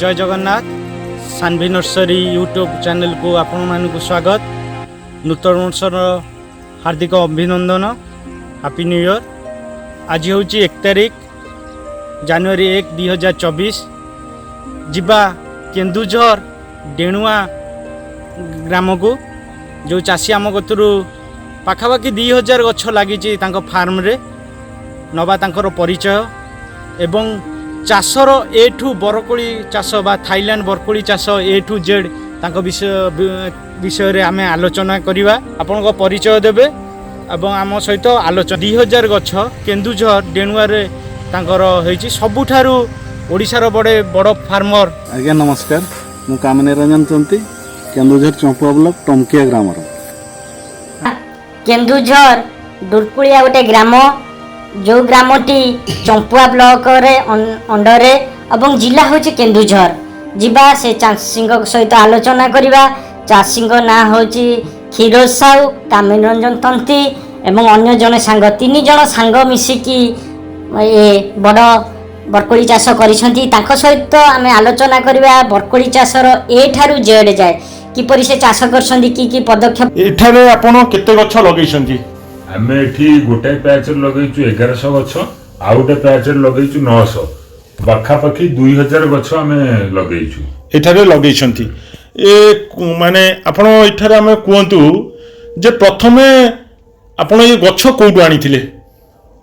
ଜୟ Jagannath. Sanvi nursery YouTube ଚ୍ୟାନେଲକୁ ଆପଣମାନଙ୍କୁ ସ୍ୱାଗତ। ନୂତନ ବର୍ଷର ହାର୍ଦ୍ଦିକ ଅଭିନନ୍ଦନ। Happy new year. ଆଜି ହେଉଛି 1 ତାରିଖ, ଜାନୁଆରୀ 1, 2024। ଯିବା କେନ୍ଦୁଝର ଡେଣୁଆ ଗ୍ରାମକୁ, ଯେଉଁ ଚାଷୀ ଆମ କତରୁ ପାଖାପାଖି 2000 ଗଛ ଲାଗିଛି ତାଙ୍କ ଫାର୍ମରେ। ନବା ତାଙ୍କର ପରିଚୟ ଏବଂ ଚାଷର ଏ ଠୁ ବରକୋଳି ଚାଷ ବା ଥାଇଲାଣ୍ଡ ବରକୋଳି ଚାଷ ଏ ଠୁ ଜେଡ଼୍ ତାଙ୍କ ବିଷୟରେ ଆମେ ଆଲୋଚନା କରିବା। ଆପଣଙ୍କ ପରିଚୟ ଦେବେ ଏବଂ ଆମ ସହିତ ଆଲୋଚନା। 2000 ଗଛ କେନ୍ଦୁଝର ଡେଣୁଆରେ ତାଙ୍କର ହେଇଛି, ସବୁଠାରୁ ଓଡ଼ିଶାର ବଡ଼ ବଡ଼ ଫାର୍ମର। ଆଜ୍ଞା ନମସ୍କାର। ମୁଁ କାମିନୀ ରଞ୍ଜନ ତନ୍ତି, କେନ୍ଦୁଝର ଚମ୍ପୁଆ ବ୍ଲକ ଟମକିଆ ଗ୍ରାମର। କେନ୍ଦୁଝର ଦୁର୍କୁଳିଆ ଗୋଟେ ଗ୍ରାମ, ଯେଉଁ ଗ୍ରାମଟି ଚମ୍ପୁଆ ବ୍ଲକରେ ଅଣ୍ଡରରେ ଏବଂ ଜିଲ୍ଲା ହେଉଛି କେନ୍ଦୁଝର। ଯିବା, ସେ ଚାଷୀଙ୍କ ସହିତ ଆଲୋଚନା କରିବା। ଚାଷୀଙ୍କ ନାଁ ହେଉଛି କ୍ଷୀରୋଦ ସାହୁ, କାମିନୀ ରଞ୍ଜନ ତନ୍ତି ଏବଂ ଅନ୍ୟ ଜଣେ ସାଙ୍ଗ। ତିନି ଜଣ ସାଙ୍ଗ ମିଶିକି ଏ ବଡ଼ ବରକୋଳି ଚାଷ କରିଛନ୍ତି। ତାଙ୍କ ସହିତ ଆମେ ଆଲୋଚନା କରିବା ବରକୋଳି ଚାଷର ଏ ଠାରୁ ଜେଡ଼୍ ଯାଏ କିପରି ସେ ଚାଷ କରିଛନ୍ତି, କି କି ପଦକ୍ଷେପ। ଏଠାରେ ଆପଣ କେତେ ଗଛ ଲଗେଇଛନ୍ତି? ଆମେ ଏଠି ଗୋଟାଏ ପ୍ୟାଚରେ ଲଗେଇଛୁ 1100 ଗଛ, ଆଉ ଗୋଟେ ପ୍ୟାଚରେ ଲଗେଇଛୁ 900। ପାଖାପାଖି 2000 ଗଛ ଆମେ ଲଗେଇଛୁ। ଏଠାରେ ଲଗେଇଛନ୍ତି। ଏ ମାନେ ଆପଣ ଏଠାରେ ଆମେ କୁହନ୍ତୁ ଯେ ପ୍ରଥମେ ଆପଣ ଏ ଗଛ କୋଉଠୁ ଆଣିଥିଲେ?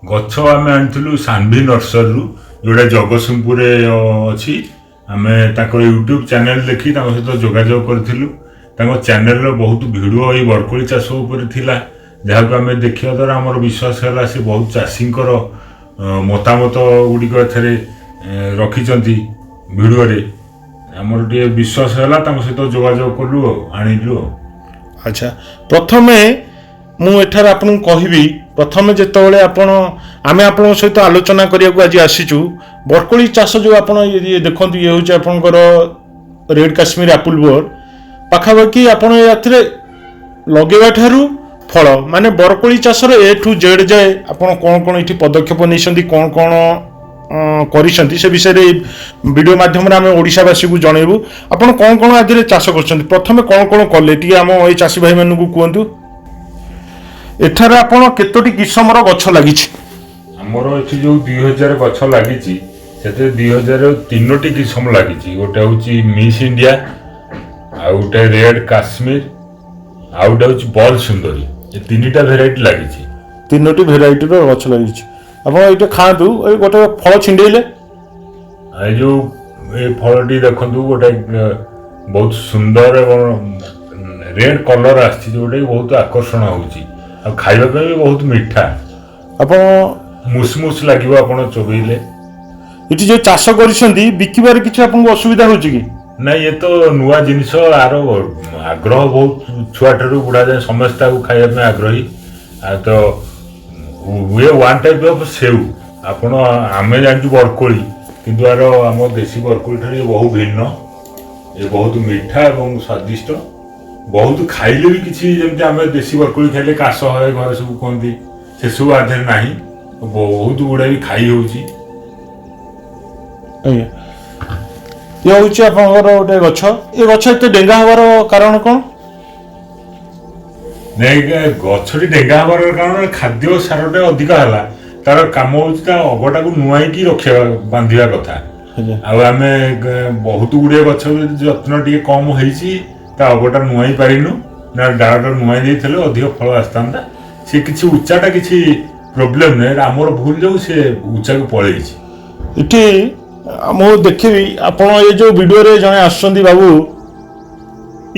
ଗଛ ଆମେ ଆଣିଥିଲୁ ସାନଭି ନର୍ସରୀରୁ, ଯୋଉଟା ଜଗତସିଂହପୁରରେ ଅଛି। ଆମେ ତାଙ୍କର ୟୁଟ୍ୟୁବ ଚ୍ୟାନେଲ ଦେଖି ତାଙ୍କ ସହିତ ଯୋଗାଯୋଗ କରିଥିଲୁ। ତାଙ୍କ ଚ୍ୟାନେଲର ବହୁତ ଭିଡ଼ିଓ ଏଇ ବରକୋଳି ଚାଷ ଉପରେ ଥିଲା, ଯାହାକୁ ଆମେ ଦେଖିବା ଦ୍ୱାରା ଆମର ବିଶ୍ୱାସ ହେଲା ସେ ବହୁତ ଚାଷୀଙ୍କର ମତାମତ ଗୁଡ଼ିକ ଏଥିରେ ରଖିଛନ୍ତି ଭିଡ଼ିଓରେ। ଆମର ଟିକେ ବିଶ୍ୱାସ ହେଲା, ତାଙ୍କ ସହିତ ଯୋଗାଯୋଗ କଲୁ ଆଉ ଆଣିଲୁ ଆଉ। ଆଚ୍ଛା, ପ୍ରଥମେ ମୁଁ ଏଠାରେ ଆପଣଙ୍କୁ କହିବି, ପ୍ରଥମେ ଯେତେବେଳେ ଆପଣ ଆମେ ଆପଣଙ୍କ ସହିତ ଆଲୋଚନା କରିବାକୁ ଆଜି ଆସିଛୁ ବରକୋଳି ଚାଷ ଯେଉଁ ଆପଣ ଇଏ ଦେଖନ୍ତୁ, ଇଏ ହେଉଛି ଆପଣଙ୍କର ରେଡ୍ କାଶ୍ମୀର ଆପୁଲ ବୋର୍। ପାଖାପାଖି ଆପଣ ଏଥିରେ ଲଗେଇବା ଠାରୁ ଫଳ, ମାନେ ବରକୋଳି ଚାଷର ଏ ଠୁ ଜେଡ଼୍ ଯାଏ ଆପଣ କ'ଣ କ'ଣ ଏଠି ପଦକ୍ଷେପ ନେଇଛନ୍ତି, କ'ଣ କ'ଣ କରିଛନ୍ତି, ସେ ବିଷୟରେ ଏଇ ଭିଡ଼ିଓ ମାଧ୍ୟମରେ ଆମେ ଓଡ଼ିଶାବାସୀକୁ ଜଣେଇବୁ। ଆପଣ କ'ଣ କ'ଣ ଆଦିରେ ଚାଷ କରୁଛନ୍ତି, ପ୍ରଥମେ କ'ଣ କ'ଣ କଲେ, ଟିକେ ଆମ ଏଇ ଚାଷୀ ଭାଇମାନଙ୍କୁ କୁହନ୍ତୁ। ଏଠାରେ ଆପଣ କେତୋଟି କିସମର ଗଛ ଲାଗିଛି? ଆମର ଏଠି ଯୋଉ 2000 ଗଛ ଲାଗିଛି, ସେଥିରେ 2000 ତିନୋଟି କିସମ ଲାଗିଛି। ଗୋଟେ ହେଉଛି ମିସ୍ ଇଣ୍ଡିଆ, ଆଉ ଗୋଟେ ରେଡ୍ କାଶ୍ମୀର, ଆଉ ଗୋଟେ ହେଉଛି ବଲ୍ ସୁନ୍ଦରୀ। ଏ ତିନିଟା ଭେରାଇଟି ଲାଗିଛି। ତିନୋଟି ଭେରାଇଟିର ଗଛ ଲାଗିଛି। ଆପଣ ଏଇଟା ଖାଆନ୍ତୁ, ଏଇ ଗୋଟେ ଫଳ ଛିଣ୍ଡେଇଲେ। ଏ ଯୋଉ ଏ ଫଳଟି ଦେଖନ୍ତୁ, ଗୋଟେ ବହୁତ ସୁନ୍ଦର ଏବଂ ରେଡ୍ କଲର ଆସିଛି, ଯୋଉଟା କି ବହୁତ ଆକର୍ଷଣ ହେଉଛି ଆଉ ଖାଇବା ପାଇଁ ବି ବହୁତ ମିଠା। ଆପଣ ମୁସମୁସ ଲାଗିବ ଆପଣ ଚୋବେଇଲେ। ଏଠି ଯୋଉ ଚାଷ କରିଛନ୍ତି, ବିକିବାରେ କିଛି ଆପଣଙ୍କୁ ଅସୁବିଧା ହେଉଛି କି? ନାଇଁ, ଏ ତ ନୂଆ ଜିନିଷ, ଆର ଆଗ୍ରହ ବହୁତ। ଛୁଆଠାରୁ ବୁଢ଼ା ଯାଏଁ ସମସ୍ତେ ତାକୁ ଖାଇବା ପାଇଁ ଆଗ୍ରହୀ। ଆଉ ତ ହୁଏ ୱାନ୍ ଟାଇପ୍ ଅଫ୍ ସେଉ। ଆପଣ ଆମେ ଜାଣିଛୁ ବରକୋଳି, କିନ୍ତୁ ଆର ଆମ ଦେଶୀ ବରକୋଳି ଠାରୁ ଏ ବହୁ ଭିନ୍ନ। ଏ ବହୁତ ମିଠା ଏବଂ ସ୍ୱାଦିଷ୍ଟ ବହୁତ। ଖାଇଲେ ବି କିଛି, ଯେମିତି ଆମେ ଦେଶୀ ବରକୋଳି ଖାଇଲେ କାଶ ହୁଏ, ଘରେ ସବୁ କୁହନ୍ତି, ସେସବୁ ଆଧିରେ ନାହିଁ। ବହୁତ ଗୁଡ଼ାଏ ବି ଖାଇ ହେଉଛି। ଆଜ୍ଞା, ଇଏ ହେଉଛି ଆପଣଙ୍କର ଗୋଟେ ଗଛ। ଏ ଗଛ ଏତେ ଡେଙ୍ଗା ହେବାର କାରଣ କ'ଣ? ନାଇଁ, ଗଛଟି ଡେଙ୍ଗା ହେବାର କାରଣ ଖାଦ୍ୟ ସାରଟା ଅଧିକ ହେଲା। ତାର କାମ ହଉଛି ତା ଅଗଟାକୁ ନୁଆଇକି ରଖିବା, ବାନ୍ଧିବା କଥା। ଆଉ ଆମେ ବହୁତ ଗୁଡ଼ିଏ ଗଛ ଯତ୍ନ ଟିକେ କମ ହେଇଛି, ତା ଅଗଟା ନୁଆଇ ପାରିନୁ ନା। ଡାଳଟା ନୁଆଇ ଦେଇଥିଲେ ଅଧିକ ଫଳ ଆସିଥାନ୍ତା। ସେ କିଛି ଉଚ୍ଚାଟା କିଛି ପ୍ରୋବ୍ଲେମ ନାହିଁ, ଏଇଟା ଆମର ଭୁଲ ଯୋଗୁଁ ସେ ଉଚ୍ଚାକୁ ପଳେଇଛି। ଏଠି ମୁଁ ଦେଖିବି, ଆପଣ ଏ ଯୋଉ ଭିଡ଼ିଓରେ ଜଣେ ଆସୁଛନ୍ତି ବାବୁ,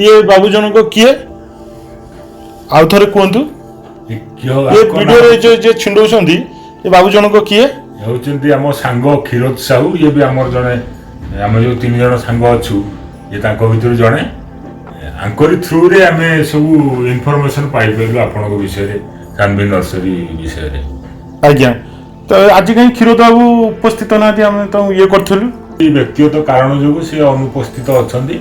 ଇଏ ବାବୁ ଜଣକ କିଏ? ଆଉ ଥରେ କୁହନ୍ତୁ। ଏ ଏ ଆଙ୍କ ଭିଡ଼ିଓରେ ନାଁ ଯୋଉ ଯିଏ ଛିଣ୍ଡଉଛନ୍ତି, ଏ ବାବୁ ଜଣକ କିଏ? ହେଉଛନ୍ତି ଆମ ସାଙ୍ଗ କ୍ଷୀରୋଦ ସାହୁ। ଇଏ ବି ଆମର ଜଣେ, ଆମେ ଯୋଉ ତିନି ଜଣ ସାଙ୍ଗ ଅଛୁ, ଇଏ ତାଙ୍କ ଭିତରୁ ଜଣେ। ଆଙ୍କରି ଥ୍ରୁରେ ଆମେ ସବୁ ଇନଫର୍ମେସନ ପାଇପାରିଲୁ ଆପଣଙ୍କ ବିଷୟରେ, ସାନଭି ନର୍ସରୀ ବିଷୟରେ। ଆଜ୍ଞା, ତ ଆଜି କାହିଁ କ୍ଷୀରୋଦ ବାବୁ ଉପସ୍ଥିତ ନାହାନ୍ତି? ଆମେ ତ ଇଏ କରିଥିଲୁ। ଏଇ ବ୍ୟକ୍ତିଗତ କାରଣ ଯୋଗୁଁ ସେ ଅନୁପସ୍ଥିତ ଅଛନ୍ତି।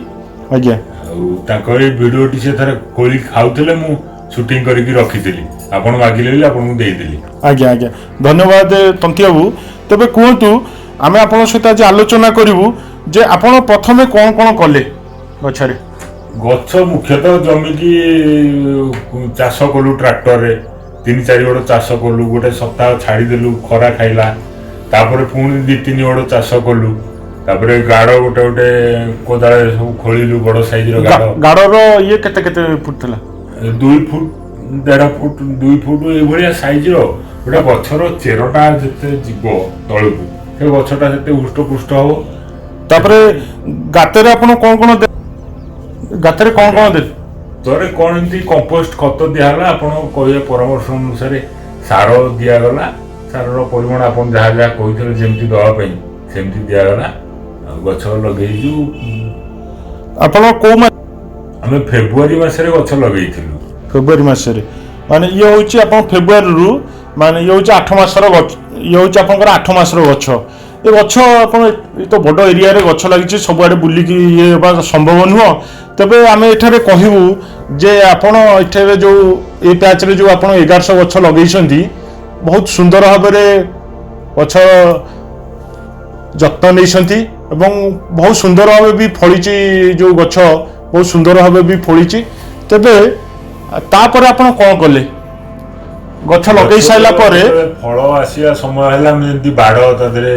ଆଉ ତାଙ୍କର ଏଇ ଭିଡ଼ିଓଟି ସେ ଥରେ କୋଳି ଖାଉଥିଲେ, ମୁଁ ସୁଟିଂ କରିକି ରଖିଥିଲି। ଆପଣ ମାଗିଲେ ବୋଲି ଆପଣଙ୍କୁ ଦେଇଦେଲି। ଆଜ୍ଞା, ଧନ୍ୟବାଦ ତନ୍ତି ବାବୁ। ତେବେ କୁହନ୍ତୁ, ଆମେ ଆପଣଙ୍କ ସହିତ ଆଜି ଆଲୋଚନା କରିବୁ। ଯେ ଆପଣ ପ୍ରଥମେ କ'ଣ କ'ଣ କଲେ ଗଛରେ? ଗଛ ମୁଖ୍ୟତଃ ଜମିକି ଚାଷ କଲୁ ଟ୍ରାକ୍ଟରରେ, 3-4 ଗଡ଼ ଚାଷ କଲୁ। ଗୋଟେ ସପ୍ତାହ ଛାଡ଼ିଦେଲୁ, ଖରା ଖାଇଲା। ତାପରେ ପୁଣି 2-3 ଗଡ଼ ଚାଷ କଲୁ। ତାପରେ ଗାଡ଼ ଗୋଟେ ଗୋଟେ କୋଦାଳରେ ସବୁ ଖୋଳିଲୁ, ବଡ଼ ସାଇଜର ଗାଡ଼। ଗାଡ଼ର ଇଏ କେତେ କେତେ ଫୁଟ ଥିଲା? 2 ଫୁଟ, 1.5 ଫୁଟ, 2 ଫୁଟ ଏଇଭଳିଆ ସାଇଜର। ଗୋଟେ ଗଛର ଚେରଟା ଯେତେ ଯିବ ତଳକୁ, ସେ ଗଛଟା ସେତେ ହୃଷ୍ଟପୃଷ୍ଟ ହବ। ତାପରେ ଗାତରେ ଆପଣ କ'ଣ କ'ଣ ଗାତରେ କ'ଣ କ'ଣ ଦେଲେ? ତରେ କ'ଣ ଏମିତି କମ୍ପୋଷ୍ଟ ଖତ ଦିଆହେଲା, ଆପଣ କହିବା ପରାମର୍ଶ ଅନୁସାରେ ସାର ଦିଆଗଲା। ସାରର ପରିମାଣ ଆପଣ ଯାହା ଯାହା କହିଥିଲେ ଯେମିତି ଦେବା ପାଇଁ ସେମିତି ଦିଆଗଲା। ଆଉ ଗଛ ଲଗେଇଛୁ। ଆପଣ କୋଉ ମାସ? ଆମେ ଫେବୃଆରୀ ମାସରେ ଗଛ ଲଗେଇଥିଲୁ। ଫେବୃଆରୀ ମାସରେ, ମାନେ ଇଏ ହେଉଛି ଆପଣ ଫେବୃଆରୀରୁ, ମାନେ ଇଏ ହେଉଛି 8 ମାସର ଗଛ। ଇଏ ହେଉଛି ଆପଣଙ୍କର 8 ମାସର ଗଛ। ଏ ଗଛ ଆପଣ ଏ ତ ବଡ଼ ଏରିଆରେ ଗଛ ଲାଗିଛି, ସବୁଆଡ଼େ ବୁଲିକି ଇଏ ହେବା ସମ୍ଭବ ନୁହଁ। ତେବେ ଆମେ ଏଠାରେ କହିବୁ ଯେ ଆପଣ ଏଠାରେ ଯେଉଁ ଏ ପ୍ୟାଚ୍ରେ ଯେଉଁ ଆପଣ 1100 ଗଛ ଲଗେଇଛନ୍ତି, ବହୁତ ସୁନ୍ଦର ଭାବରେ ଗଛ ଯତ୍ନ ନେଇଛନ୍ତି ଏବଂ ବହୁତ ସୁନ୍ଦର ଭାବେ ବି ଫଳିଛି। ଯେଉଁ ଗଛ ବହୁତ ସୁନ୍ଦର ଭାବେ ବି ଫଳିଛି। ତେବେ ତାପରେ ଆପଣ କ'ଣ କଲେ ଗଛ ଲଗେଇ ସାରିଲା ପରେ? ଯେତେବେଳେ ଫଳ ଆସିବା ସମୟ ହେଲା, ଆମେ ଯେମିତି ବାଡ଼ ତା ଦେହରେ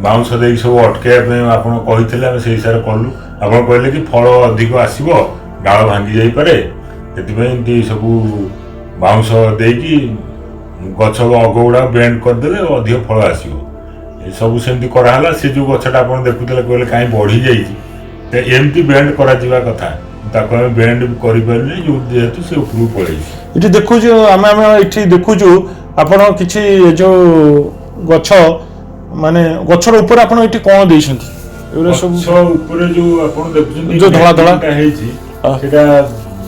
ବାଉଁଶ ଦେଇକି ସବୁ ଅଟକେଇବା ପାଇଁ ଆପଣ କହିଥିଲେ, ଆମେ ସେଇ ହିସାବରେ କଲୁ। ଆପଣ କହିଲେ କି ଫଳ ଅଧିକ ଆସିବ, ଡାଳ ଭାଙ୍ଗି ଯାଇପାରେ, ସେଥିପାଇଁ ଏମିତି ସବୁ ବାଉଁଶ ଦେଇକି ଗଛ ଅଗ ଗୁଡ଼ା ବେଣ୍ଡ କରିଦେଲେ ଅଧିକ ଫଳ ଆସିବ। ଏସବୁ ସେମିତି କରାହେଲା। ସେ ଯେଉଁ ଗଛଟା ଆପଣ ଦେଖୁଥିଲେ, କହିଲେ କାହିଁ ବଢ଼ିଯାଇଛି, ତ ଏମିତି ବେଣ୍ଡ କରାଯିବା କଥା, ତାକୁ ଆମେ ବେଣ୍ଡ କରିପାରିଲୁନି ଯେଉଁ ଯେହେତୁ ସେ ଉପରକୁ ପଳେଇଛି। ଏଠି ଦେଖୁଛୁ ଆମେ ଆମେ ଏଠି ଦେଖୁଛୁ ଆପଣ କିଛି ଏ ଯୋଉ ଗଛ, ମାନେ ଗଛର ଉପରେ ଆପଣ ଏଠି କ'ଣ ଦେଇଛନ୍ତି ଏଗୁଡ଼ା ସବୁ? ଗଛ ଉପରେ ଯୋଉ ଆପଣ ଦେଖୁଛନ୍ତି ଯୋଉ ଧଳା ଧଳା? ନେଟିଂଟା ହେଇଛି, ସେଟା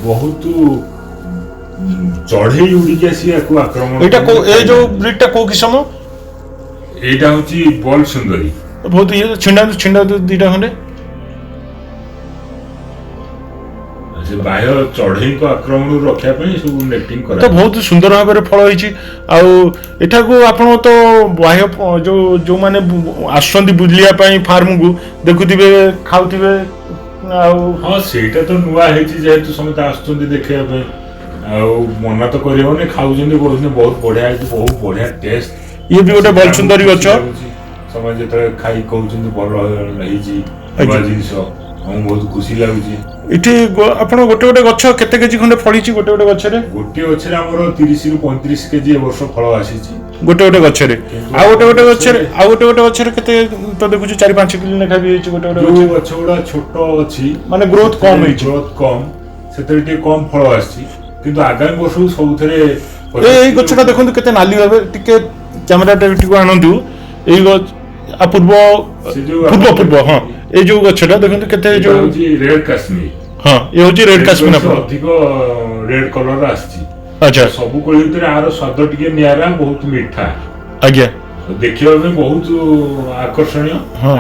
ବହୁତ ଚଢେଇ ଉଡିକି ଆସି ୟାକୁ ଆକ୍ରମଣ ଏଇଟା କୋଉ କରିକି ଏଇ ଯୋଉ ଖାଇଯାନ୍ତି। ବ୍ରିଡଟା କୋଉ କିସମ? ଏଇଟା ହଉଛି ବଲ ସୁନ୍ଦରୀ। ବହୁତ ଇଏ, ଛିଣ୍ଡାନ୍ତୁ ଛିଣ୍ଡାନ୍ତୁ ଦିଟା ଖଣ୍ଡେ। ସେ ବାହ୍ୟ ଚଢେଇଙ୍କ ଆକ୍ରମଣରୁ ରଖିବା ପାଇଁ ସବୁ ନେଟିଂ ତ କରା। ବହୁତ ସୁନ୍ଦର ଭାବରେ ଫଳ ହେଇଛି। ଆଉ ଏଠାକୁ ଆପଣ ତ ବାହ୍ୟ ଯୋଉ ଯୋଉମାନେ ଆସୁଛନ୍ତି ବୁଲିବା ପାଇଁ ଫାର୍ମକୁ, ଦେଖୁଥିବେ, ଖାଉଥିବେ ଆଉ। ହଁ, ସେଇଟା ତ ନୂଆ ହେଇଛି ଯେହେତୁ ସମସ୍ତେ ଆସୁଛନ୍ତି ଦେଖିବା ପାଇଁ, ଆଉ ମନା ତ କରିହବନି। ଖାଉଛନ୍ତି, କହୁଛନ୍ତି ବହୁତ ବଢିଆ ହେଇଛି, ବହୁତ ବଢିଆ ଟେଷ୍ଟ। ଇଏ ବି ଗୋଟେ ବଲସୁନ୍ଦରୀ ଗଛ। ସମସ୍ତେ ଯେତେବେଳେ ଖାଇ କହୁଛନ୍ତି ଭଲ ହେଇଛି, ନୂଆ ଜିନିଷ, ଆମକୁ ବହୁତ ଖୁସି ଲାଗୁଛି। ଏଠି ଆପଣ ଗୋଟେ ଗୋଟେ ଗଛ କେତେ କେଜି ଖଣ୍ଡେ ଫଳିଛି ଗୋଟେ ଗୋଟେ ଗଛରେ? ଗୋଟିଏ ଗଛରେ ଆମର 30ରୁ 35 କେଜି ଏ ବର୍ଷ ଫଳ ଆସିଛି। ଗୋଟେ ଗୋଟେ ଗଛରେ। କିନ୍ତୁ ଆଉ ଗୋଟେ ଗୋଟେ ଗଛରେ, ଆଉ ଗୋଟେ ଗୋଟେ ଗଛରେ କେତେ? ତ ଦେଖୁଛୁ 4-5 କିଲୋ ଲେଖା ବି ହେଇଛି ଗୋଟେ ଗୋଟେ ଯୋଉ ଗଛ। ଗଛ ଗୁଡା ଛୋଟ ଅଛି, ମାନେ ଗ୍ରୋଥ କମ ହେଇଛି। ଗ୍ରୋଥ କମ, ସେଥିରେ ଟିକେ କମ ଫଳ ଆସିଛି। କିନ୍ତୁ ଆଗାମୀ ବର୍ଷକୁ ସବୁଥିରେ ଏଇ ଗଛଟା ଦେଖନ୍ତୁ କେତେ ନାଲି ଭାବେ। ଟିକେ କ୍ୟାମେରାଟା ଏଠିକୁ ଆଣନ୍ତୁ। ଏଇ ଗଛ ଆ ପୂର୍ବ ସେ ଯୋଉ ପୂର୍ବ ପୂର୍ବ, ହଁ, ଏଇ ଯୋଉ ଗଛଟା ଦେଖନ୍ତୁ କେତେ ଏଇଟା ଯୋଉ ହଉଛି ରେଡ୍ କାଶ୍ମୀର। ହଁ, ଇଏ ହଉଛି ରେଡ୍ କାଶ୍ମୀର ଆପଣ ଅଧିକ ରେଡ୍ କଲର ଆସିଛି। ସବୁ କୋଳି ଭିତରେ ଆର ସ୍ୱାଦ ଟିକେ ନିଆରା, ବହୁତ ମିଠା। ଦେଖିବା ପାଇଁ ବହୁତ ଆକର୍ଷଣୀୟ।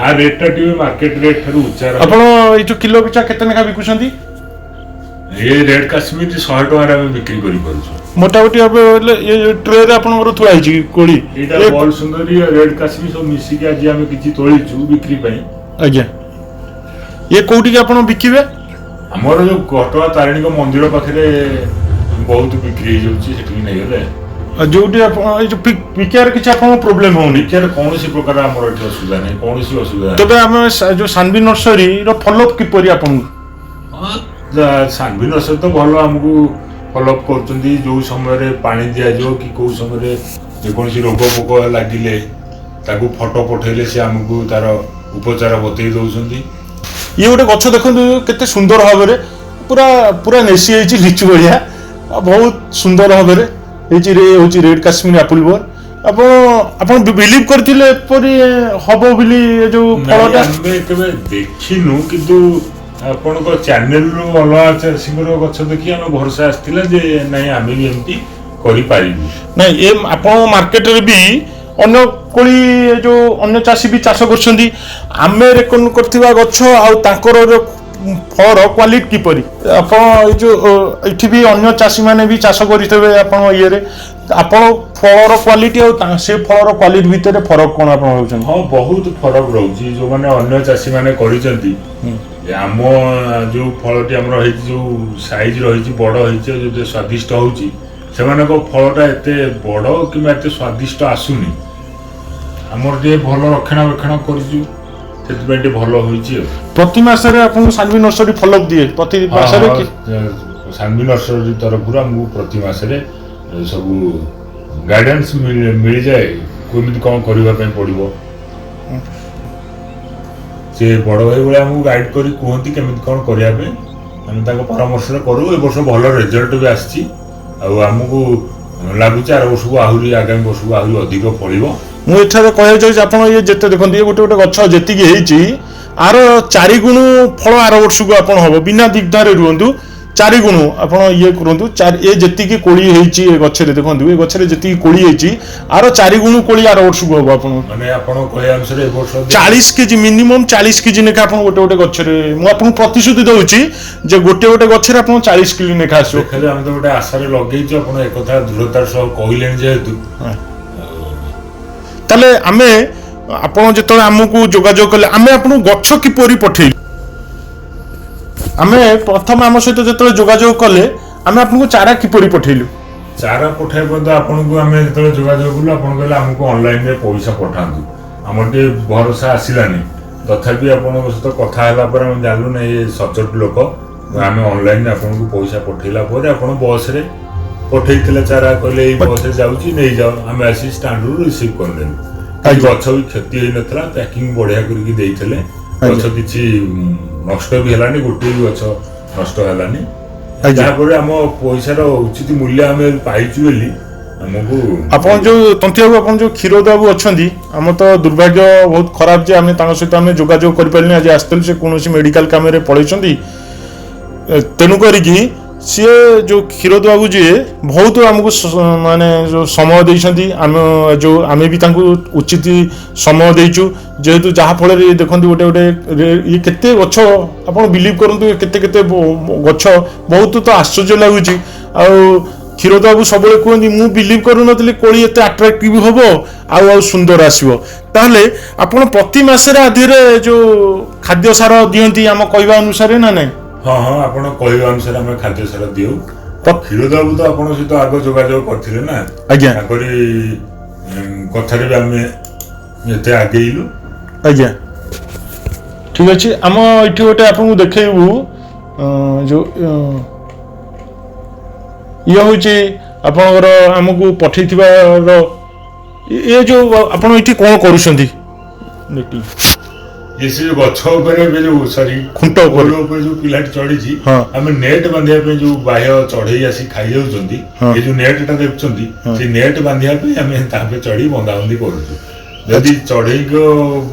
ଆ ରେଟ୍ ଟା ଟିକେ ମାର୍କେଟ ରେଟ୍ ଠାରୁ ଉଚ୍ଚା ରହେ। ଆପଣ ଏଇ ଯୋଉ କିଲୋ ପିଛା କେତେ ଲେଖା ବିକୁଛନ୍ତି? ଏ ରେଡ୍ କାଶ୍ମୀର 100 ଟଙ୍କାରେ ଆମେ ବିକ୍ରି କରିପାରୁଛୁ। ମୋଟାମୋଟି ଭାବେ ହେଲେ ଏ ଯୋଉ ଟ୍ରେରେ ଆପଣଙ୍କର ଥୁଆ ହେଇଛି କୋଳି ଏଇଟା ବଲ ସୁନ୍ଦରୀ, ରେଡ୍ କାଶ୍ମୀର ସବୁ ମିଶିକି ଆଜି ଆମେ କିଛି ତୋଳିଛୁ ବିକ୍ରି ପାଇଁ। ଆଜ୍ଞା, ଇଏ କୋଉଠିକି ଆପଣ ବିକିବେ? ଆମର ଯୋଉ ଘଟଗାଁ ତାରିଣୀଙ୍କ ମନ୍ଦିର ପାଖରେ ବହୁତ ବିକ୍ରି ହେଇଯାଉଛି, ସେଠିକି ନେଇଗଲେ। ଆଉ ଯୋଉଠି ଆପଣ ଏଇ ଯୋଉ ବିକିବାର କିଛି ଆପଣଙ୍କ ପ୍ରୋବ୍ଲେମ ହଉନି? ବିକିବାର କୌଣସି ପ୍ରକାର ଆମର ଏଠି ଅସୁବିଧା ନାହିଁ, କୌଣସି ଅସୁବିଧା ନାହିଁ। ତେବେ ଆମେ ଯୋଉ ସାନଭି ନର୍ସରୀର ଫଲୋଅପ୍ କିପରି ଆପଣଙ୍କୁ? ହଁ, ସାନଭି ନର୍ସରୀ ତ ଭଲ ଆମକୁ ଫଲୋଅପ୍ କରୁଛନ୍ତି। ଯୋଉ ସମୟରେ ପାଣି ଦିଆଯିବ କି କୋଉ ସମୟରେ ଯେକୌଣସି ରୋଗ ପୋକ ଲାଗିଲେ ତାକୁ ଫଟୋ ପଠେଇଲେ ସେ ଆମକୁ ତାର ଉପଚାର ବତେଇ ଦଉଛନ୍ତି। ଇଏ ଗୋଟେ ଗଛ ଦେଖନ୍ତୁ କେତେ ସୁନ୍ଦର ଭାବରେ ପୁରା ପୁରା ନେସି ହେଇଛି ଲିଚୁ ଭଳିଆ, ଆଉ ବହୁତ ସୁନ୍ଦର ଭାବରେ ହେଇଛି। ରେ ହେଉଛି ରେଡ୍ କାଶ୍ମୀର ଆପଲ ବର୍। ଆପଣ ବିଲିଭ୍ କରିଥିଲେ ଏପରି ହବ ବୋଲି ଏ ଯୋଉ ନାଇଁ, ଫଳଟା? ଆମେ କେବେ ଦେଖିନୁ, କିନ୍ତୁ ଆପଣଙ୍କ ଚ୍ୟାନେଲରୁ ଅଲଗା ଚାଷୀଙ୍କର ଗଛ ଦେଖି ଆମେ ଭରସା ଆସିଥିଲା ଯେ ନାଇଁ, ଆମେ ବି ଏମିତି କରିପାରିବୁ। ନାଇଁ, ଏ ଆପଣ ମାର୍କେଟରେ ବି ଅନ୍ୟ କୋଳି ଏ ଯୋଉ ଅନ୍ୟ ଚାଷୀ ବି ଚାଷ କରୁଛନ୍ତି। ଆମେ ରେକମେଣ୍ଡ କରିଥିବା ଗଛ ଆଉ ତାଙ୍କର ଯୋଉ ଫଳର କ୍ୱାଲିଟି କିପରି? ଆପଣ ଏଇ ଯେଉଁ ଏଠି ବି ଅନ୍ୟ ଚାଷୀମାନେ ବି ଚାଷ କରିଥିବେ, ଆପଣ ଇଏରେ ଆପଣ ଫଳର କ୍ୱାଲିଟି ଆଉ ସେ ଫଳର କ୍ୱାଲିଟି ଭିତରେ ଫରକ କ'ଣ ଆପଣ ଭାବୁଛନ୍ତି? ହଁ, ବହୁତ ଫରକ ରହୁଛି। ଯୋଉମାନେ ଅନ୍ୟ ଚାଷୀମାନେ କରିଛନ୍ତି, ଆମ ଯୋଉ ଫଳଟି ଆମର ହେଇଛି, ଯୋଉ ସାଇଜ ରହିଛି, ବଡ଼ ହେଇଛି ଆଉ ଯେତେ ସ୍ୱାଦିଷ୍ଟ ହେଉଛି, ସେମାନଙ୍କ ଫଳଟା ଏତେ ବଡ଼ କିମ୍ବା ଏତେ ସ୍ୱାଦିଷ୍ଟ ଆସୁନି। ଆମର ଟିକେ ଭଲ ରକ୍ଷଣାବେକ୍ଷଣ କରିଛୁ, ସେଥିପାଇଁ ଟିକେ ଭଲ ହୋଇଛି। ଆଉ ପ୍ରତି ମାସରେ ଆପଣଙ୍କୁ ସାନ୍ଭି ନର୍ସରୀ ଫଲୋଅପ୍ ଦିଏ ପ୍ରତି ମାସରେ କି? ସାନ୍ଭି ନର୍ସରୀ ତରଫରୁ ଆମକୁ ପ୍ରତି ମାସରେ ସବୁ ଗାଇଡାନ୍ସ ମିଳିଯାଏ, କେମିତି କ'ଣ କରିବା ପାଇଁ ପଡ଼ିବ। ସେ ବଡ଼ ଭାଇ ଭଳିଆ ଆମକୁ ଗାଇଡ୍ କରି କୁହନ୍ତି କେମିତି କ'ଣ କରିବା ପାଇଁ। ଆମେ ତାଙ୍କ ପରାମର୍ଶରେ କରୁ। ଏ ବର୍ଷ ଭଲ ରେଜଲ୍ଟ ବି ଆସିଛି, ଆଉ ଆମକୁ ଲାଗୁଛି ଆର ବର୍ଷକୁ ଆହୁରି, ଆଗାମୀ ବର୍ଷକୁ ଆହୁରି ଅଧିକ ଫଳିବ। ମୁଁ ଏଠାରେ କହିବାକୁ ଚାହୁଁଛି, ଆପଣ ଇଏ ଯେତେ ଦେଖନ୍ତୁ, ଇଏ ଗୋଟେ ଗୋଟେ ଗଛ ଯେତିକି ହେଇଛି, ଆର 4 ଗୁଣ ଫଳ ଆର ବର୍ଷକୁ ଆପଣ ହବ, ବିନା ଦ୍ୱିଧାରେ ରୁହନ୍ତୁ। 4 ଗୁଣ ଆପଣ ଇଏ କରନ୍ତୁ। 4, ଏ ଯେତିକି କୋଳି ହେଇଛି ଏ ଗଛରେ ଦେଖନ୍ତୁ, ଏ ଗଛରେ ଯେତିକି କୋଳି ହେଇଛି, ଆର 4 ଗୁଣ କୋଳି ଆର ବର୍ଷକୁ ହବ। ଆପଣ ମାନେ ଆପଣ କହିବା ଅନୁସାରେ ଏ ବର୍ଷ 40 କେଜି, ମିନିମମ୍ 40 କେଜି ଲେଖା ଆପଣ ଗୋଟେ ଗୋଟେ ଗଛରେ, ମୁଁ ଆପଣଙ୍କୁ ପ୍ରତିଶ୍ରୁତି ଦଉଛି ଯେ ଗୋଟେ ଗୋଟେ ଗଛରେ ଆପଣ 40 କିଲୋ ଲେଖା ଆସିବ। ଦେଖାଯାଉ, ଆମେ ତ ଗୋଟେ ଆଶାରେ ଲଗେଇଛୁ। ଆପଣ ଏକଥା ଦୃଢ଼ତାର ସହ କହିଲେଣି ଯେହେତୁ। ତାହେଲେ ଆମେ ଆପଣ ଯେତେବେଳେ ଆମକୁ ଯୋଗାଯୋଗ କଲେ, ଆମେ ଆପଣଙ୍କୁ ଗଛ କିପରି ପଠେଇଲୁ? ଆମେ ପ୍ରଥମେ ଆମ ସହିତ ଯେତେବେଳେ ଯୋଗାଯୋଗ କଲେ, ଆମେ ଆପଣଙ୍କୁ ଚାରା କିପରି ପଠେଇଲୁ? ଚାରା ପଠାଇବା ପର୍ଯ୍ୟନ୍ତ ଆପଣଙ୍କୁ ଆମେ ଯେତେବେଳେ ଯୋଗାଯୋଗ କଲୁ, ଆପଣ କହିଲେ ଆମକୁ ଅନଲାଇନରେ ପଇସା ପଠାନ୍ତୁ। ଆମର ଟିକେ ଭରସା ଆସିଲାନି। ତଥାପି ଆପଣଙ୍କ ସହିତ କଥା ହେଲା ପରେ ଆମେ ଜାଣିଲୁ ନା ଏ ସଚୋଟ ଲୋକ। ଆମେ ଅନଲାଇନରେ ଆପଣଙ୍କୁ ପଇସା ପଠେଇଲା ପରେ ଆପଣ ବସ୍ରେ ପଠେଇଥିଲେ ଚାରା। କହିଲେ ଏଇ ବସ୍ରେ ଯାଉଛି, ନେଇଯାଅ। ଆମେ ଆସି ଷ୍ଟାଣ୍ଡରୁ ରିସିଭ୍ କରିନେଲୁ। କିଛି ଗଛ ବି କ୍ଷତି ହେଇନଥିଲା, ପ୍ୟାକିଂ ବଢ଼ିଆ କରିକି ଦେଇଥିଲେ। ଗଛ କିଛି ନଷ୍ଟ ବି ହେଲାନି, ଗୋଟିଏ ବି ଗଛ ନଷ୍ଟ ହେଲାନି। ଯାହାଫଳରେ ଆମ ପଇସାର ଉଚିତ ମୂଲ୍ୟ ଆମେ ପାଇଛୁ ବୋଲି ଆମକୁ। ଆପଣ ଯୋଉ ତନ୍ତି ବାବୁ, ଆପଣ ଯୋଉ କ୍ଷୀରୋଦ ବାବୁ ଅଛନ୍ତି, ଆମ ତ ଦୁର୍ଭାଗ୍ୟ ବହୁତ ଖରାପ ଯେ ଆମେ ତାଙ୍କ ସହିତ ଆମେ ଯୋଗାଯୋଗ କରିପାରିଲୁନି। ଆଜି ଆସିଥିଲୁ, ସେ କୌଣସି ମେଡିକାଲ କାମରେ ପଳେଇଛନ୍ତି। ତେଣୁ କରିକି ସିଏ ଯୋଉ କ୍ଷୀରୋଦ ବାବୁ ଯିଏ ବହୁତ ଆମକୁ ମାନେ ଯୋଉ ସମୟ ଦେଇଛନ୍ତି, ଆମେ ଯୋଉ ଆମେ ବି ତାଙ୍କୁ ଉଚିତ ସମୟ ଦେଇଛୁ, ଯେହେତୁ ଯାହାଫଳରେ ଦେଖନ୍ତୁ ଗୋଟେ ଗୋଟେ ଇଏ କେତେ ଗଛ, ଆପଣ ବିଲିଭ୍ କରନ୍ତୁ, କେତେ କେତେ ଗଛ, ବହୁତ ତ ଆଶ୍ଚର୍ଯ୍ୟ ଲାଗୁଛି। ଆଉ କ୍ଷୀରୋଦ ବାବୁ ସବୁବେଳେ କୁହନ୍ତି, ମୁଁ ବିଲିଭ୍ କରୁନଥିଲି କୋଳି ଏତେ ଆଟ୍ରାକ୍ଟିଭ୍ ହବ ଆଉ ଆଉ ସୁନ୍ଦର ଆସିବ। ତାହେଲେ ଆପଣ ପ୍ରତି ମାସରେ ଆଧିରେ ଯୋଉ ଖାଦ୍ୟ ସାର ଦିଅନ୍ତି ଆମ କହିବା ଅନୁସାରେ ନା ନାଇଁ? ହଁ ହଁ, ଆପଣ କହିବା ଅନୁସାରେ ଆମେ ଖାଦ୍ୟ ସାର ଦିଉ। କ୍ଷୀରୋଦ ବାବୁ ତ ଆପଣଙ୍କ ସହିତ ଆଗ ଯୋଗାଯୋଗ କରିଥିଲେ ନା? ଆଜ୍ଞା। ତାଙ୍କରି କଥାରେ ବି ଆମେ ଏତେ ଆଗେଇଲୁ। ଆଜ୍ଞା, ଠିକ ଅଛି। ଆମ ଏଠି ଗୋଟେ ଆପଣଙ୍କୁ ଦେଖେଇବୁ, ଯୋଉ ଇଏ ହେଉଛି ଆପଣଙ୍କର ଆମକୁ ପଠେଇଥିବାର ଇଏ। ଯୋଉ ଆପଣ ଏଠି କ'ଣ କରୁଛନ୍ତି? ଏ ସେ ଯୋଉ ଗଛ ଉପରେ ଏବେ ଯୋଉ, ସରି, ଖୁଣ୍ଟ ଉପରେ। ପୋଲ ଉପରେ ଯୋଉ ପିଲାଟି ଚଢିଛି, ହଁ। ଆମେ ନେଟ୍ ବାନ୍ଧିବା ପାଇଁ, ଯୋଉ ବାହ୍ୟ ଚଢେଇ ଆସି ଖାଇଯାଉଛନ୍ତି, ହଁ। ଏ ଯୋଉ ନେଟ୍ ଟା ଦେଖୁଛନ୍ତି, ସେଇ ନେଟ୍ ବାନ୍ଧିବା ପାଇଁ ଆମେ ତା ଉପରେ ଚଢି ବନ୍ଧାବନ୍ଧି କରୁଛୁ। ଯଦି ଚଢେଇଙ୍କ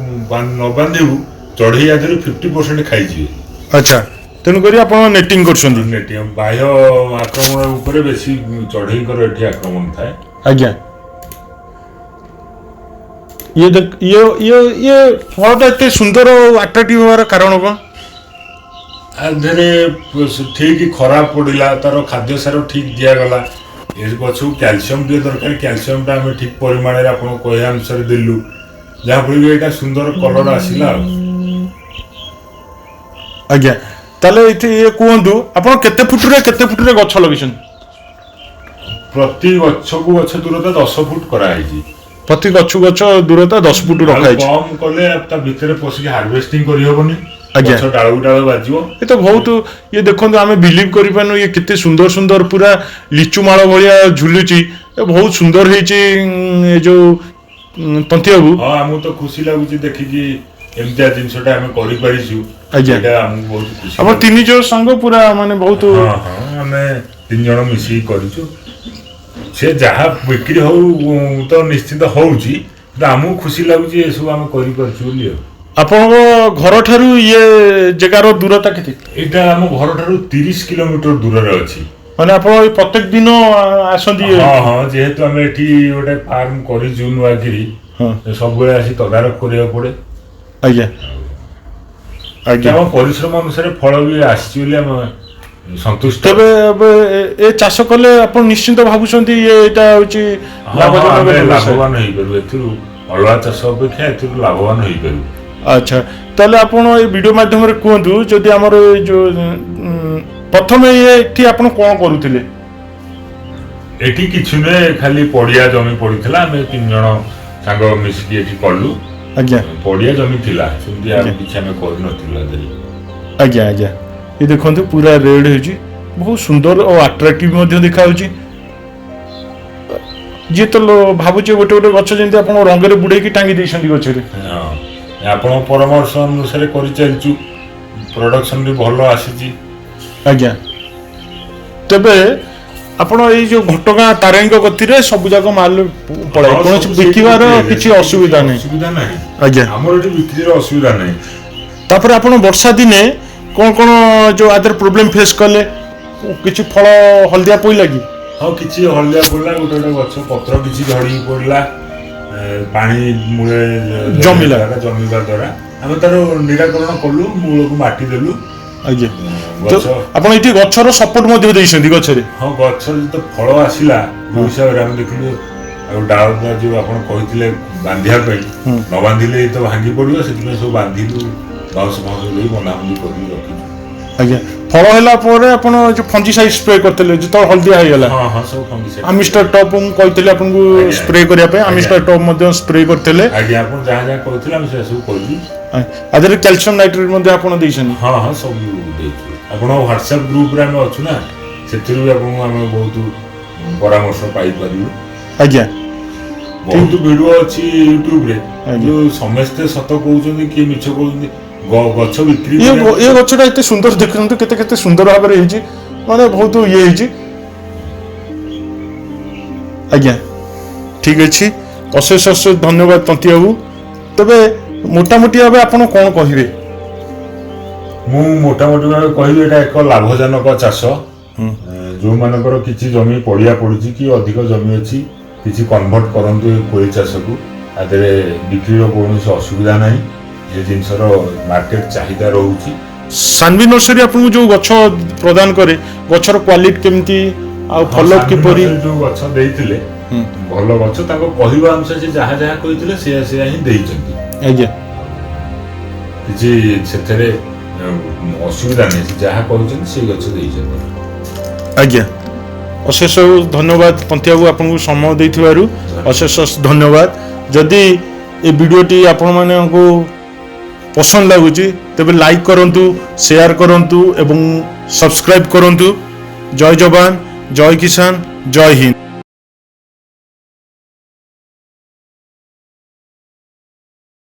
ନ ବାନ୍ଧିବୁ, ଚଢେଇ ଆଧିରୁ 50% ଖାଇଯିବେ। ଆଚ୍ଛା, ତେଣୁକରି ଆପଣ ନେଟିଂ କରୁଛନ୍ତି। ନେଟିଂ, ବାହ୍ୟ ଆକ୍ରମଣ ଉପରେ ବେଶୀ ଚଢେଇଙ୍କର ଏଠି ଆକ୍ରମଣ ଥାଏ। ଆଜ୍ଞା, ଇଏ ଦେଖ, ଇଏ ଇଏ ଇଏ ଫଳଟା ଏତେ ସୁନ୍ଦର ଆଟ୍ରାକ୍ଟିଭ ହେବାର କାରଣ କ'ଣ? ଆ ଦେହରେ ଠିକ ଖରାପ ପଡ଼ିଲା, ତାର ଖାଦ୍ୟ ସାର ଠିକ ଦିଆଗଲା। ଏ ଗଛକୁ କ୍ୟାଲସିୟମ ଟିକେ ଦରକାର, କ୍ୟାଲସିୟମଟା ଆମେ ଠିକ ପରିମାଣରେ ଆପଣଙ୍କ କହିବା ଅନୁସାରେ ଦେଲୁ, ଯାହାଫଳରେ ଏଇଟା ସୁନ୍ଦର କଲର ଆସିଲା। ଆଉ ଆଜ୍ଞା, ତାହେଲେ ଏଠି ଇଏ କୁହନ୍ତୁ, ଆପଣ କେତେ ଫୁଟରେ କେତେ ଫୁଟରେ ଗଛ ଲଗେଇଛନ୍ତି? ପ୍ରତି ଗଛକୁ ଗଛ ଦୂରତା 10 ଫୁଟ କରାହେଇଛି। ପ୍ରତି ଗଛକୁ ଗଛ ଦୂରତା 10 ଫୁଟ ଆଉ ରଖାହେଇଛି। କମ କଲେ ତା ଭିତରେ ପଶିକି ହାର୍ଭେଷ୍ଟିଂ କରିହବନି। ଆଜ୍ଞା। ଗଛ ଡାଳକୁ ଡାଳ ବାଜିବ। ଏ ତ ବହୁତ ଇଏ ଦେଖନ୍ତୁ, ଆମେ ବିଲିଭ୍ କରିପାରୁନୁ, ଇଏ କେତେ ସୁନ୍ଦର ସୁନ୍ଦର ପୁରା ଲିଚୁ ମାଳ ଭଳିଆ ଝୁଲୁଛି। ଏ ବହୁତ ସୁନ୍ଦର ହେଇଛି। ଏ ଯୋଉ ତନ୍ତି ବାବୁ। ହଁ, ଆମକୁ ତ ଖୁସି ଲାଗୁଛି ଦେଖିକି ଏମିତିଆ ଜିନିଷଟା ଆମେ କରିପାରିଛୁ। ଆଜ୍ଞା। ଏଇଟା ଆମକୁ ବହୁତ ଖୁସି ଆପଣ ଲାଗୁଛି। ତିନି ଜଣ ସାଙ୍ଗ ପୁରା ମାନେ ବହୁତ। ହଁ ହଁ, ଆମେ 3 ଜଣ ମିଶିକି କରିଛୁ। ସେ ଯାହା ବିକ୍ରି ହଉ ତ ନିଶ୍ଚିନ୍ତ ହଉଛି, କିନ୍ତୁ ଆମକୁ ଖୁସି ଲାଗୁଛି ଏସବୁ ଆମେ କରିପାରୁଛୁ ବୋଲି। ଆଉ ଆପଣଙ୍କ ଘରଠାରୁ ଇଏ ଜାଗାର ଦୂରତା କେତେ? ଏଇଟା ଆମ ଘରଠାରୁ 30 କିଲୋମିଟର ଦୂରରେ ଅଛି। ମାନେ ଆପଣ ଏଇ ପ୍ରତ୍ୟେକ ଦିନ ଆସନ୍ତି? ହଁ ହଁ, ଯେହେତୁ ଆମେ ଏଠି ଗୋଟେ ଫାର୍ମ କରିଛୁ ନୂଆକିରି, ହଁ। ସବୁବେଳେ ଆସି ତଦାରଖ କରିବାକୁ ପଡେ। ଆଜ୍ଞା। ଆଜ୍ଞା। ଆମ ପରିଶ୍ରମ ଅନୁସାରେ ଫଳ ବି ଆସିଛି ବୋଲି ଆମେ ସନ୍ତୁଷ୍ଟ। ତେବେ ଏବେ ଏ ଚାଷ କଲେ ଆପଣ ନିଶ୍ଚିନ୍ତ ଭାବୁଛନ୍ତି ଇଏ ଏଇଟା ହଉଛି ହଁ, ଲାଭଜନକ ଆମେ ବ୍ୟବସାୟ। ଲାଭବାନ ହେଇପାରିବୁ ଏଥିରୁ, ଅଲଗା ଚାଷ ଅପେକ୍ଷା ଏଥିରୁ ଲାଭବାନ ହେଇପାରିବୁ। ଆଚ୍ଛା, ତାହେଲେ ଆପଣ ଏଇ ଭିଡ଼ିଓ ମାଧ୍ୟମରେ କୁହନ୍ତୁ, ଯଦି ଆମର ଏଇ ଯୋଉ ପ୍ରଥମେ ଇଏ ଏଠି ଆପଣ କ'ଣ କରୁଥିଲେ? ଏଠି କିଛି ନୁହେଁ, ଖାଲି ପଡ଼ିଆ ଜମି ପଡ଼ିଥିଲା। ଆମେ ତିନି ଜଣ ସାଙ୍ଗ ମିଶିକି ଏଠି କଲୁ। ପଡ଼ିଆ ଜମି ଥିଲା, ସେମିତି ଆଉ କିଛି ଆମେ କରିନଥିଲୁ ଆ ଦେହରେ। ଆଜ୍ଞା, ଏ ଦେଖନ୍ତୁ, ପୁରା ରେଡ୍ ହେଇଛି, ବହୁତ ସୁନ୍ଦର ଓ ଆଟ୍ରାକ୍ଟିଭ ମଧ୍ୟ ଦେଖାଯାଉଛି। ଯିଏ ତ ଭାବୁଛି ଗୋଟେ ଗୋଟେ ଗଛ ଯେମିତି ଆପଣ ରଙ୍ଗରେ ବୁଡେଇକି ଟାଙ୍ଗି ଦେଇଛନ୍ତି ଗଛରେ। ହଁ, ଆପଣଙ୍କ ପରାମର୍ଶ ଅନୁସାରେ କରିଚାଲିଛୁ, ପ୍ରଡକ୍ସନ ବି ଭଲ ଆସିଛି। ଆଜ୍ଞା, ତେବେ ଆପଣ ଏଇ ଯୋଉ ଘଟଗାଁ ତାରିଣୀଙ୍କ କତିରେ ସବୁ ଯାକ ମାଲ ପଳାଏ? ହଁ, କୌଣସି ସବୁ ସେଇଠି ବିକିବାର ବିକ୍ରି କିଛି ହେଇଯାଏ। ଅସୁବିଧା ନାହିଁ? ଅସୁବିଧା ନାହିଁ। ଆମର ଏଠି ବିକ୍ରିର ଅସୁବିଧା ନାହିଁ। ତାପରେ ଆପଣ ବର୍ଷା ଦିନେ କ'ଣ କ'ଣ ଯୋଉ ଆଦେହରେ ପ୍ରୋବ୍ଲେମ ଫେସ୍ କଲେ? କିଛି ଫଳ ହଳଦିଆ ପଇଲା କି? ହଁ, କିଛି ହଳଦିଆ ପଡ଼ିଲା, ଗୋଟେ ଗୋଟେ ଗଛ ପତ୍ର କିଛି ଝଡ଼ିକି ପଡ଼ିଲା। ପାଣି ମୂଳେ ଜମିଲା। ଜମିବା ଦ୍ୱାରା ଆମେ ତାର ନିରାକରଣ କଲୁ, ମୂଳକୁ ମାଟି ଦେଲୁ। ତ ଗଛ ଆପଣ ଏଠି ଗଛର ସପୋର୍ଟ ମଧ୍ୟ ଦେଇଛନ୍ତି ଗଛରେ? ହଁ, ଗଛ ଯେତେ ଫଳ ଆସିଲା ଯୋଉ ହିସାବରେ ଆମେ ଦେଖିଲୁ, ଆଉ ଡାଳ ଯୋଉ ଆପଣ କହିଥିଲେ ବାନ୍ଧିବା ପାଇଁ, ନ ବାନ୍ଧିଲେ ତ ଭାଙ୍ଗି ପଡ଼ିବ, ସେଥିପାଇଁ ସବୁ ବାନ୍ଧିଲୁ, ବାଉଁଶ ଫାଉଁଶ ଦେଇ ବନ୍ଧାବନ୍ଧି କରିକି ରଖିଛୁ। ଆଜ୍ଞା, ଫଳ ହେଲା ପରେ ଆପଣ ଯୋଉ ଫଞ୍ଜିସାଇଡ୍ ସ୍ପ୍ରେ କରିଥିଲେ ଯେତେବେଳେ ହଳଦିଆ ହେଇଗଲା? ହଁ, ସବୁ ଫଙ୍ଗିସାଇଡ୍। ଆମିଷ୍ଟାର ଟପ୍ ମୁଁ କହିଥିଲି ଆପଣଙ୍କୁ ସ୍ପ୍ରେ କରିବା ପାଇଁ, ଆମିଷ୍ଟାର ଟପ୍ ମଧ୍ୟ ସ୍ପ୍ରେ କରିଥିଲେ। ଆଜ୍ଞା, ଆପଣ ଯାହା ଯାହା କହିଥିଲେ ଆମେ ସେୟା ସବୁ କରିଛୁ। ଆଦେହରେ କ୍ୟାଲସିୟମ ନାଇଟ୍ରେଟ୍ ମଧ୍ୟ ଆପଣ ଦେଇଛନ୍ତି? ହଁ, ସବୁ ଦେଇଛୁ। ଆପଣ ହ୍ୱାଟ୍ସଆପ୍ ଗ୍ରୁପରେ ଆମେ ଅଛୁ ନା, ସେଥିରୁ ବି ଆପଣଙ୍କୁ ଆମେ ବହୁତ ପରାମର୍ଶ ପାଇପାରିବୁ। ବହୁତ ଭିଡିଓ ଅଛି ୟୁଟ୍ୟୁବରେ। ଯୋଉ ସମସ୍ତେ ସତ କହୁଛନ୍ତି, କିଏ ମିଛ କହୁଛନ୍ତି, ଗଛ ବିକ୍ରି ଇଏ କରିବା- ଏ ଗଛଟା ଏତେ ସୁନ୍ଦର ଦେଖନ୍ତୁ, କେତେ କେତେ ସୁନ୍ଦର ଭାବରେ ହେଇଛି, ମାନେ ବହୁତ ଇଏ ହେଇଛି। ଆଜ୍ଞା, ଠିକ ଅଛି, ଅଶେଷ ଅଶେଷ ଧନ୍ୟବାଦ ତନ୍ତି ବାବୁ। ତେବେ ମୋଟାମୋଟି ଭାବେ ଆପଣ କ'ଣ କହିବେ? ମୁଁ ମୋଟାମୋଟି ଭାବେ କହିବି, ଏଇଟା ଏକ ଲାଭଜନକ ଚାଷ। ଯୋଉମାନଙ୍କର କିଛି ଜମି ପଡ଼ିଆ ପଡୁଛି କି ଅଧିକ ଜମି ଅଛି, କିଛି କନଭର୍ଟ କରନ୍ତୁ ଏ କୋଳି ଚାଷକୁ। ତା ଦେହରେ ବିକ୍ରିର କୌଣସି ଅସୁବିଧା ନାହିଁ, ଏ ଜିନିଷର ମାର୍କେଟ ଚାହିଦା ରହୁଛି। ସାନଭି ନର୍ସରୀ ଆପଣଙ୍କୁ ଯୋଉ ଗଛ ପ୍ରଦାନ କରେ, ଗଛର କ୍ୱାଲିଟି କେମିତି ଆଉ ଫଲ ହଁ, କିପରି? ସାନଭି ଯୋଉ ଗଛ ଦେଇଥିଲେ ଭଲ ଗଛ, ତାଙ୍କ କହିବା ଅନୁସାରେ ସେ ଯାହା ଯାହା କହିଥିଲେ ସେୟା ସେୟା ହିଁ ଦେଇଛନ୍ତି। କିଛି ସେଥିରେ ଅସୁବିଧା ନାହିଁ, ସେ ଯାହା କହୁଛନ୍ତି ସେଇ ଗଛ ଦେଇଛନ୍ତି। ଆଜ୍ଞା, ଅଶେଷ ଧନ୍ୟବାଦ ତନ୍ତି ବାବୁ, ଆପଣଙ୍କୁ ସମୟ ଦେଇଥିବାରୁ ଅଶେଷ ଅଶେଷ ଧନ୍ୟବାଦ। ଯଦି ଏ ଭିଡ଼ିଓଟି ଆପଣମାନଙ୍କୁ ପସନ୍ଦ ଲାଗୁଛି, ତେବେ ଲାଇକ୍ କରନ୍ତୁ, ସେୟାର କରନ୍ତୁ ଏବଂ ସବସ୍କ୍ରାଇବ୍ କରନ୍ତୁ। ଜୟ ଯବାନ, ଜୟ କିଷାନ, ଜୟ ହିନ୍ଦ।